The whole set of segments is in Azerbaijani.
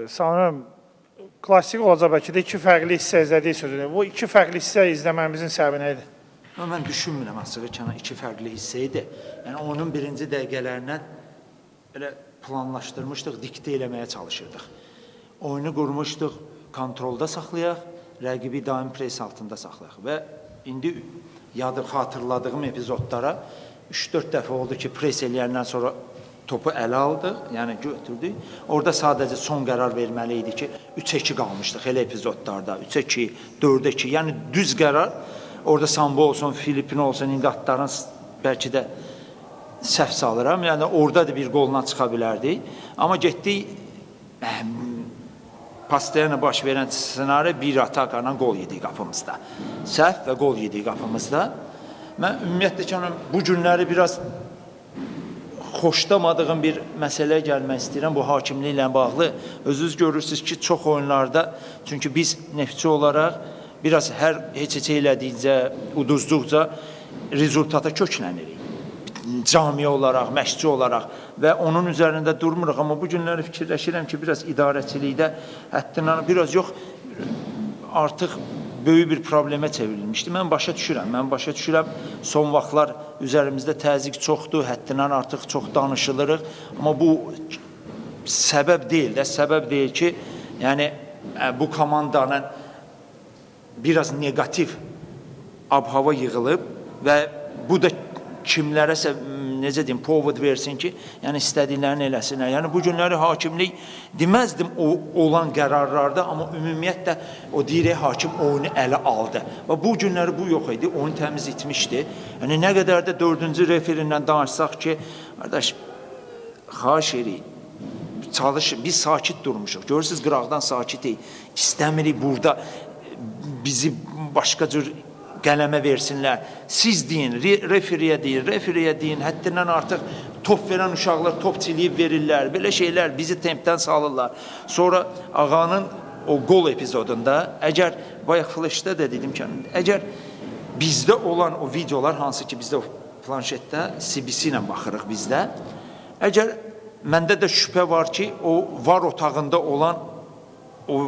Sanıram klassik olacaq bəlkə də iki fərqli hissə izlədik sözünü. Bu iki fərqli hissə izləməyimizin səbəbi nə idi? Amma mən düşünmürəm açığı ki, iki fərqli hissə idi. Yəni oyunun birinci dəqiqələrindən elə planlaşdırmışdıq, diktə eləməyə çalışırdıq. Oyunu qurmuşduq, kontrolda saxlayaq, rəqibi daim pres altında saxlayaq və indi yadı xatırladığım epizodlara 3-4 dəfə oldu ki, pres eləyəndən sonra topu ələ aldıq, yəni götürdük. Orada sadəcə son qərar verməli idi ki, 3-2 qalmışdıq elə epizodlarda. 3-2, 4-2, yəni düz qərar. Orada Sambo olsun, Filipin olsun, indi adların bəlkə də səhv salıram. Yəni orada da bir qolla çıxa bilərdik. Amma getdik Pastoyana baş verən ssenari bir atakla qol yedik qapımızda. Səhv və qol yedik qapımızda. Mən ümumiyyətlə ki, bu günləri biraz xoşlamadığım bir məsələyə gəlmək istəyirəm bu hakimliklə bağlı. Özünüz görürsünüz ki, çox oyunlarda, çünki biz Neftçi olaraq biraz hər heç elədikcə, uduzduqca rezultata köklənirik. Camiə olaraq, məşqçi olaraq və onun üzərində durmuruq. Amma bu günləri fikirləşirəm ki, biraz idarəçilikdə həddindən biraz yox, artıq böyük bir problemə çevrilmişdi. Mən başa düşürəm. Son vaxtlar üzərimizdə təzyiq çoxdur, həddindən artıq çox danışılırıq. Amma bu səbəb deyil də, səbəb deyil ki, yəni bu komandanın biraz neqativ ab-hava yığılıb və bu da kimlərəsə, necə deyim, povod versin ki, yəni istədiklərini eləsinlər. Yəni bu günləri hakimlik deməzdim o olan qərarlarda, amma ümumiyyətlə o deyir hakim oyunu ələ aldı. Və bu günləri bu yox idi, oyun təmiz itmişdi. Yəni nə qədər də dördüncü referindən danışsaq ki, qardaş, xahiş edirik, çalış, biz sakit durmuşuq. Görürsünüz, qıraqdan sakitik. İstəmirik burada bizi başqa cür qələmə versinlər. Siz deyin, referiyə deyin, referiyə deyin, həddindən artıq top verən uşaqlar top çiliyib verirlər. Belə şeylər bizi tempdən salırlar. Sonra Ağanın o qol epizodunda, əgər bayaq flashda da dedim ki, əgər bizdə olan o videolar, hansı ki bizdə o planşetdə CBC ilə baxırıq bizdə, əgər məndə də şübhə var ki, o VAR otağında olan o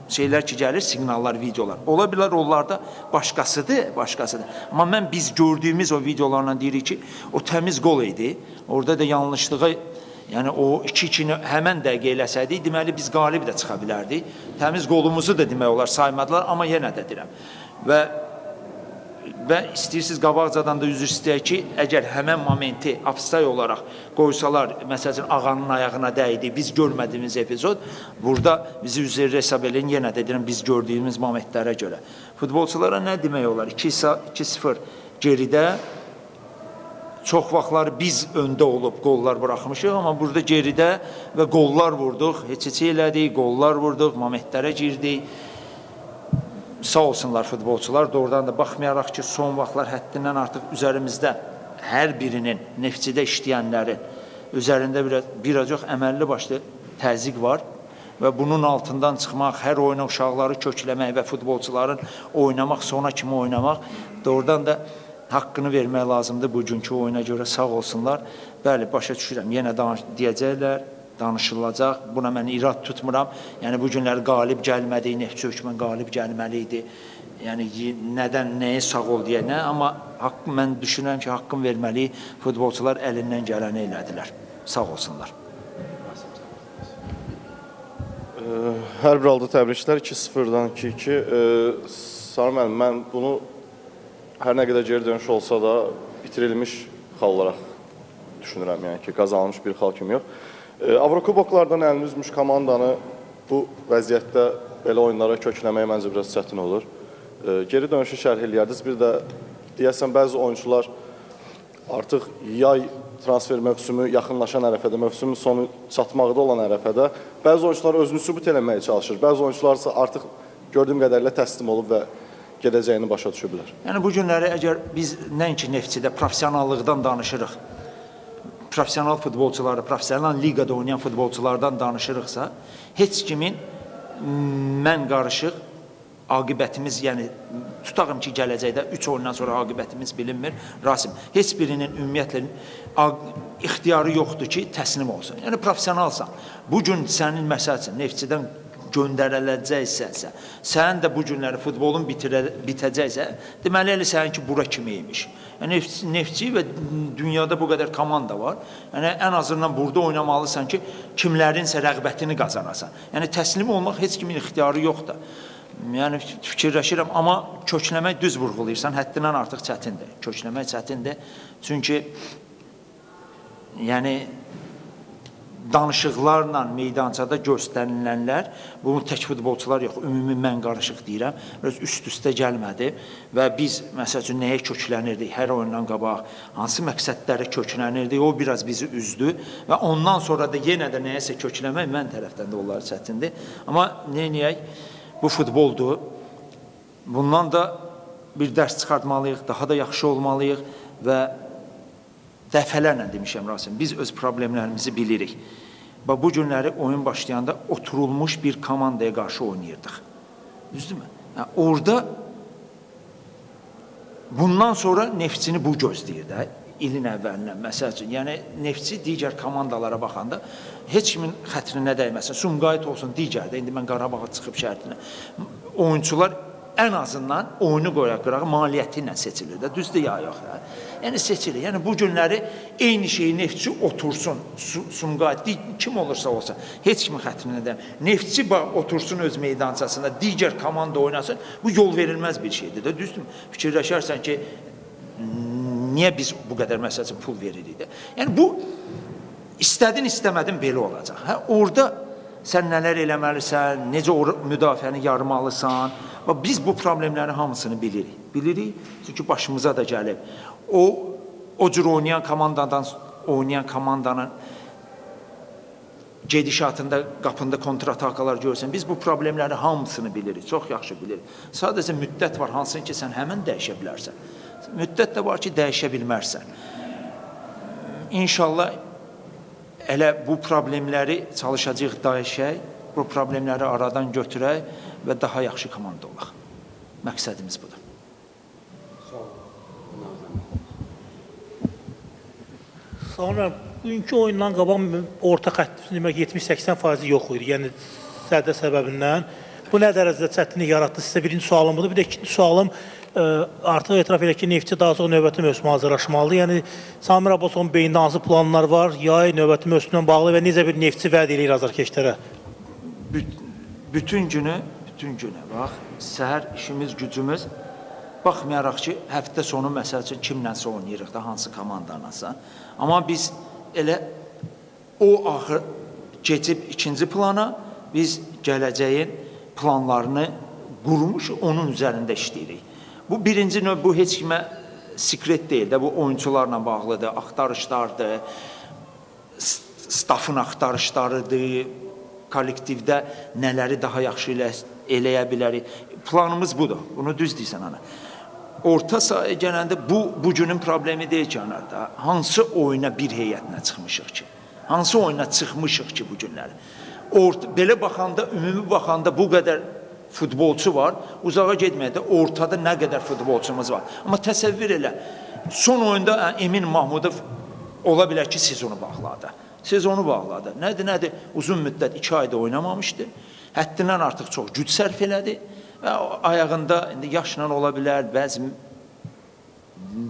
şeylər ki gəlir, siqnallar, videolar. Ola bilər onlarda başqasıdır, başqasıdır. Amma mən biz gördüyümüz o videolarla deyirik ki, o təmiz qol idi. Orada da yanlışlığa, yəni o 2-2-ni həmən dəqiqə eləsəydik, deməli biz qalib də çıxa bilərdik. Təmiz qolumuzu da demək olar saymadılar, amma yenə də deyirəm. Və istəyirsiniz qabaqcadan da üzr istəyək ki, əgər həmən momenti ofsay olaraq qoysalar, məsəl üçün Ağanın ayağına dəydi, biz görmədiyimiz epizod, burada bizi üzr hesab eləyin, yenə də deyirəm, biz gördüyümüz momentlərə görə. Futbolçulara nə demək olar? 2-0 geridə, çox vaxtlar biz öndə olub qollar buraxmışıq, amma burada geridə və qollar vurduq, heç elədik, qollar vurduq, momentlərə girdik. Sağ olsunlar futbolçular, doğrudan da baxmayaraq ki, son vaxtlar həddindən artıq üzərimizdə hər birinin, Neftçidə işləyənlərin üzərində biraz yox, əməlli başlı təzyiq var və bunun altından çıxmaq, hər oyuna uşaqları kökləmək və futbolçuların oynamaq, sona kimi oynamaq, doğrudan da haqqını vermək lazımdır bugünkü oyuna görə, sağ olsunlar. Bəli, başa düşürəm, yenə deyəcəklər, danışılacaq. Buna mən irad tutmuram. Yəni bu günlər qalib gəlmədi, Neftçi hökmən qalib gəlməli idi. Yəni nədən, nəyə sağ ol deyə nə, amma mən düşünürəm ki, haqqını verməliyik. Futbolçular əlindən gələni elədilər. Sağ olsunlar. Hər bir halda təbriklər. 2-0-dan 2-2. Sarı müəllim, mən bunu hər nə qədər geri dönüş olsa da bitirilmiş xal olaraq düşünürəm. Yəni ki, qazanılmış bir xal kimi yox. Avrokuboklardan əlini üzmüş komandanı bu vəziyyətdə belə oyunlara kökləmək məncə biraz çətin olur. Geri dönüşü şərh eləyərdiniz. Bir də deyəsən bəzi oyunçular artıq yay transfer mövsümü yaxınlaşan ərəfədə, mövsümün sonu çatmaqda olan ərəfədə bəzi oyunçular özünü sübut eləməyə çalışır. Bəzi oyunçular isə artıq gördüyüm qədərilə təslim olub və gedəcəyini başa düşüblər. Yəni bu günləri əgər biz nəinki Neftçidə professionallıqdan danışırıq, professional futbolçuları, professional liqada oynayan futbolçulardan danışırıqsa, heç kimin mən qarışıq aqibətimiz, yəni tutağım ki, gələcəkdə 3 oyundan sonra aqibətimiz bilinmir. Rasim, heç birinin ümumiyyətlə ixtiyarı yoxdur ki, təslim olsun. Yəni professionalsan. Bu gün sənin məsəl üçün Neftçidən göndəriləcəksənsə, sənin də bu günləri futbolun bitəcəksə, deməli elə səninki bura kimi imiş. Yəni Neftçi və dünyada bu qədər komanda var. Yəni ən azından burada oynamalısan ki, kimlərinsə rəğbətini qazanasan. Yəni təslim olmaq heç kimin ixtiyarı yoxdur. Yəni fikirləşirəm, amma kökləmək düz vurğulayırsan, həddindən artıq çətindir. Kökləmək çətindir. Çünki yəni danışıqlarla meydançada göstərilənlər, bunu tək futbolçular yox, ümumi mən qarışıq deyirəm, biraz üst-üstə gəlmədi və biz məsəl üçün nəyə köklənirdik hər oyundan qabaq, hansı məqsədlərə köklənirdik, o biraz bizi üzdü və ondan sonra da yenə də nəyəsə kökləmək mən tərəfdən də onlar çətindir. Amma neyniyək? Bu futboldur. Bundan da bir dərs çıxartmalıyıq, daha da yaxşı olmalıyıq və dəfələrlə demişəm Rasim, biz öz problemlərimizi bilirik. Və bu günləri oyun başlayanda oturulmuş bir komandaya qarşı oynayırdıq. Düzdürmü? Yəni, orada bundan sonra Neftçini bu gözləyir də ilin əvvəlindən məsəl üçün. Yəni Neftçi digər komandalara baxanda heç kimin xətrinə dəyməsin. Sumqayıt olsun digər də, indi mən Qarabağa çıxıb şərtinə. Oyunçular ən azından oyunu qoyaq qırağa maliyyəti ilə seçilir də. Düzdür ya yox da. Yəni seçilir. Yəni bu günləri eyni şeyi Neftçi otursun, Sumqayıt kim olursa olsun, heç kimin xətrinə dəyməsin. Neftçi otursun öz meydançasında, digər komanda oynasın. Bu yol verilməz bir şeydir də. Düzdürmü? Fikirləşərsən ki, niyə biz bu qədər məsəl üçün pul veririk də? Yəni bu istədin istəmədin belə olacaq. Hə, orada sən nələr eləməlisən, necə müdafiəni yarmalısan. Və biz bu problemlərin hamısını bilirik. Bilirik, çünki başımıza da gəlib. O cür oynayan komandadan oynayan komandanın gedişatında, qapında kontratakalar görsən, biz bu problemləri hamısını bilirik, çox yaxşı bilirik. Sadəcə müddət var, hansını ki, sən həmən dəyişə bilərsən. Müddət də var ki, dəyişə bilmərsən. İnşallah elə bu problemləri çalışacağıq dəyişək, bu problemləri aradan götürək və daha yaxşı komanda olaq. Məqsədimiz budur. Sonra bugünkü oyundan qabaq orta xətt demək 70-80% yox idi. Yəni sərdə səbəbindən. Bu nə dərəcədə çətinlik yaratdı sizə? Birinci sualım budur. Bir də ikinci sualım artıq etiraf edək ki, Neftçi daha çox növbəti mövsümə hazırlaşmalıdır. Yəni Samir Abbasovun beynində hansı planlar var? Yay növbəti mövsümlə bağlı və necə bir Neftçi vəd eləyir azarkeşlərə? Bütün günü bax, səhər işimiz, gücümüz baxmayaraq ki, həftə sonu məsəl üçün kimlənsə oynayırıq da, hansı komandanasa. Amma biz elə o axır keçib ikinci plana, biz gələcəyin planlarını qurmuşuq, onun üzərində işləyirik. Bu birinci növ, bu heç kimə sekret deyil də, bu oyunçularla bağlıdır, axtarışlardır, stafın axtarışlarıdır, kollektivdə nələri daha yaxşı eləyə bilərik. Planımız budur. Bunu düz deyirsən ana. Orta sahaya gələndə bu bugünün problemi deyil ki, ana da. Hansı oyuna bir heyətlə çıxmışıq ki? Hansı oyuna çıxmışıq ki bu günləri? Belə baxanda, ümumi baxanda bu qədər futbolçu var. Uzağa getməyə də ortada nə qədər futbolçumuz var. Amma təsəvvür elə, son oyunda Emin Mahmudov ola bilər ki, sezonu bağladı. Sezonu bağladı. Nədir? Uzun müddət 2 ayda oynamamışdı. Həddindən artıq çox güc sərf elədi və ayağında indi yaşla ola bilər, bəzi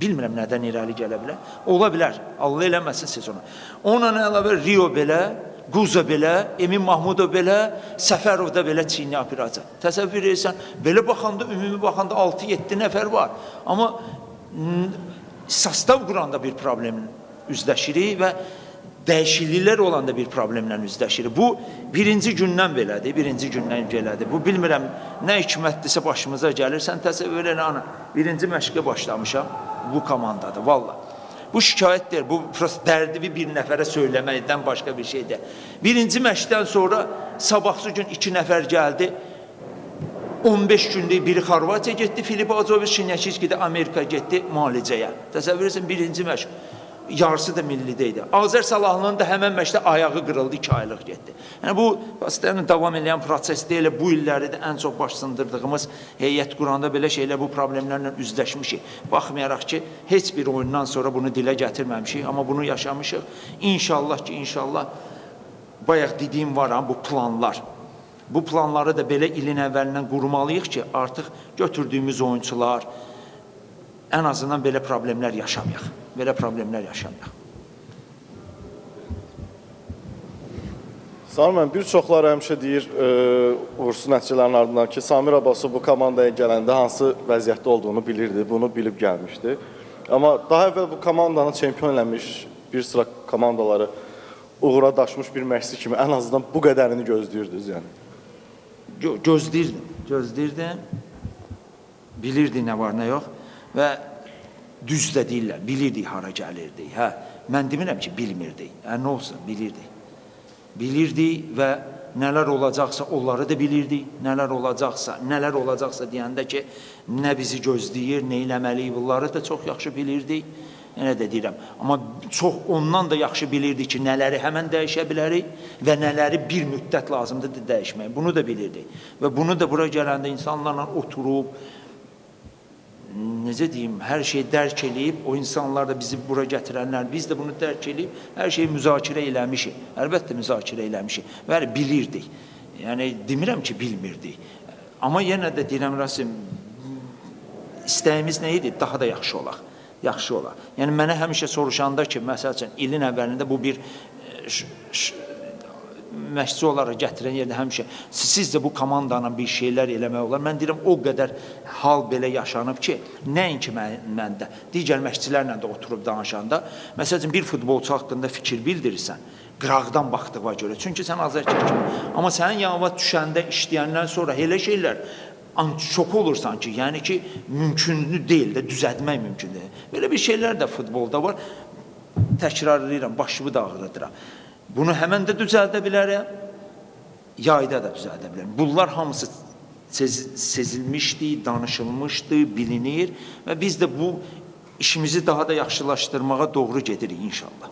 bilmirəm nədən irəli gələ bilər. Ola bilər. Allah eləməsin sezonu. Onunla əlavə Rio belə, Quza belə, Emin Mahmudov belə, Səfərov da belə çiyni operasiya. Təsəvvür edirsən, belə baxanda, ümumi baxanda 6-7 nəfər var. Amma sastav quranda bir problemlə üzləşirik və dəyişikliklər olanda bir problemlə üzləşirik. Bu birinci gündən belədir, birinci gündən belədir. Bu bilmirəm nə hikmətdirsə başımıza gəlir. Sən təsəvvür elə ana, birinci məşqə başlamışam bu komandadır, valla. Bu şikayət deyil, bu dərdimi bir nəfərə söyləməkdən başqa bir şey deyil. Birinci məşqdən sonra sabahsı gün 2 nəfər gəldi. 15 günlük biri Xorvatiya getdi, Filip Azoviç, Şinyakiçki də Amerika getdi müalicəyə. Təsəvvür etsin, birinci məşq. Yarısı da millidə idi. Azər Salahlının da həmən məşqdə ayağı qırıldı, 2 aylıq getdi. Yəni bu yəni davam edən proses deyil, bu illəri də ən çox baş sındırdığımız heyət quranda belə şeylər, bu problemlərlə üzləşmişik. Baxmayaraq ki, heç bir oyundan sonra bunu dilə gətirməmişik, amma bunu yaşamışıq. İnşallah ki, inşallah bayaq dediyim var ha, bu planlar. Bu planları da belə ilin əvvəlindən qurmalıyıq ki, artıq götürdüyümüz oyunçular ən azından belə problemlər yaşamayaq. Belə problemlər yaşamayaq. Samir müəllim, bir çoxları həmişə deyir uğursuz nəticələrin ardından ki, Samir Abbasov bu komandaya gələndə hansı vəziyyətdə olduğunu bilirdi, bunu bilib gəlmişdi. Amma daha əvvəl bu komandanı çempion eləmiş bir sıra komandaları uğura daşmış bir məşqçi kimi ən azından bu qədərini gözləyirdiniz yəni. Gözləyirdim, gözləyirdim. Bilirdik nə var, nə yox və düz də deyirlər, bilirdik hara gəlirdik. Hə, mən demirəm ki, bilmirdik. Hə, nə olsun, bilirdik. Bilirdik və nələr olacaqsa onları da bilirdik. Nələr olacaqsa, nələr olacaqsa deyəndə ki, nə bizi gözləyir, nə eləməliyik, bunları da çox yaxşı bilirdik. Yenə də deyirəm, amma çox ondan da yaxşı bilirdik ki, nələri həmən dəyişə bilərik və nələri bir müddət lazımdır da dəyişməyə. Bunu da bilirdik. Və bunu da bura gələndə insanlarla oturub, necə deyim, hər şeyi dərk eləyib, o insanlar da bizi bura gətirənlər, biz də bunu dərk eləyib, hər şeyi müzakirə eləmişik. Əlbəttə müzakirə eləmişik. Bəli, bilirdik. Yəni demirəm ki, bilmirdik. Amma yenə də deyirəm, Rasim, istəyimiz nə idi? Daha da yaxşı olaq. Yaxşı olaq. Yəni mənə həmişə soruşanda ki, məsəl üçün ilin əvvəlində bu bir məşqçi olaraq gətirən yerdə həmişə siz də bu komandanla bir şeylər eləmək olar. Mən deyirəm o qədər hal belə yaşanıb ki, nəinki məndə, digər məşqçilərlə də oturub danışanda, məsəl üçün bir futbolçu haqqında fikir bildirirsən, qıraqdan baxdığına görə. Çünki sən azərkeş kimi. Amma sənin yanına düşəndə, işləyəndən sonra elə şeylər şok olursan ki, yəni ki, mümkünlü deyil də, düzəltmək mümkün deyil. Belə bir şeylər də futbolda var. Təkrar edirəm, başımı da ağrıdıram. Bunu həmən də düzəldə bilərəm, yayda da düzəldə bilərəm. Bunlar hamısı sezilmişdi, danışılmışdı, bilinir və biz də bu işimizi daha da yaxşılaşdırmağa doğru gedirik inşallah.